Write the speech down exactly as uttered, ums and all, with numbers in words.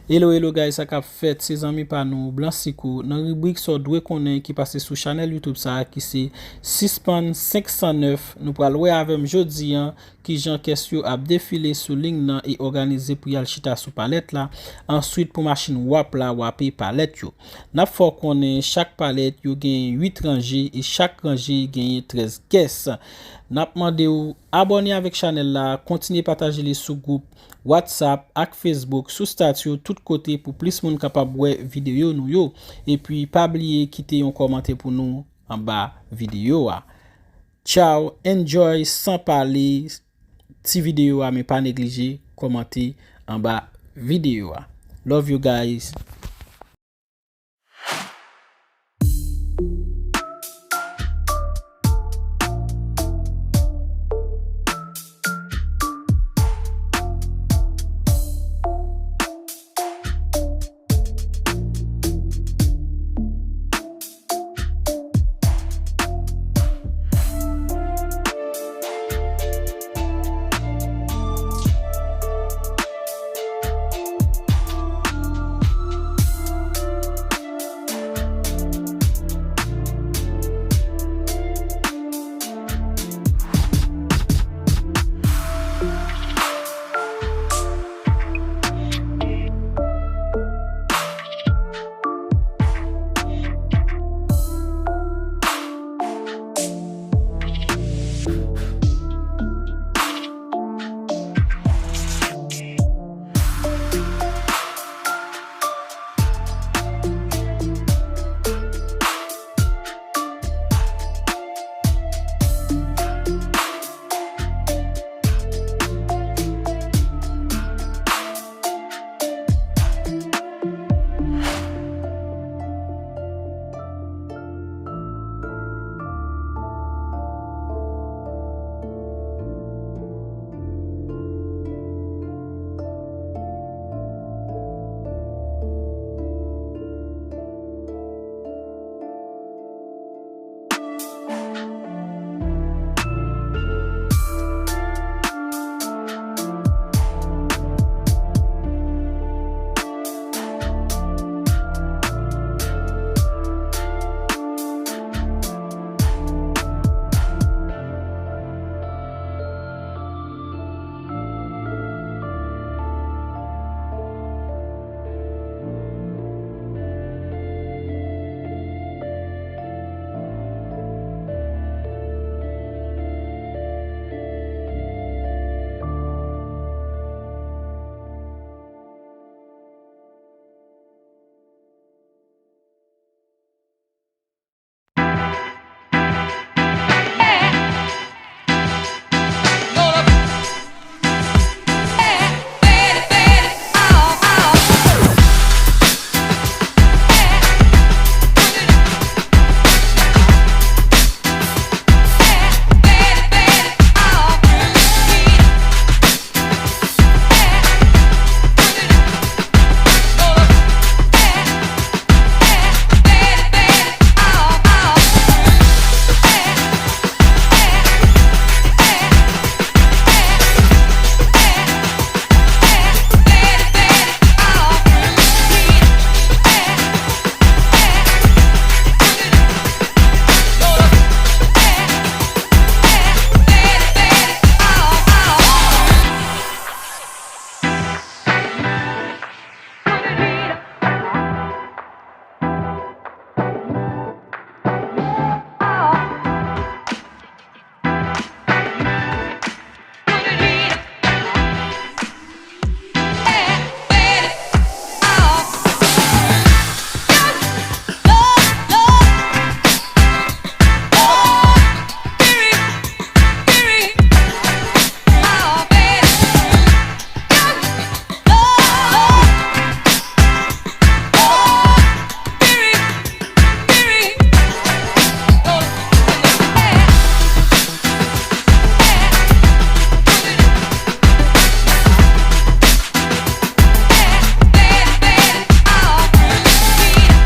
Hello, hello guys, sa k ap fèt? Se zanmi pa nou, Blanc Sicot, nan ribrik sa w dwe konnen ki pase sou chanèl YouTube sa a ki se Sispann senk san nèf. Nou pral wè avè m jodi a kijan kès yo ap defile sou liy nan e òganize pou y al chita sou palèt la. Answit, pou machin w ap la, w ape palèt yo. N ap fè w konnen chak palèt yo genyen uit ranje e chak ranje genyen trèz kès. N ap mande w abòne avèk chanèl la, kontinye pataje li sou gwoup WhatsApp ak Facebook, sou stati yo, tout kote pou plis moun kapab wè videyo nou yo. Epi pa bliye kite yon kòmantè pou nou anba videyo a. Tchao, enjoy, san pale ti videyo a, men pa neglije kòmante anba videyo a. Love you guys.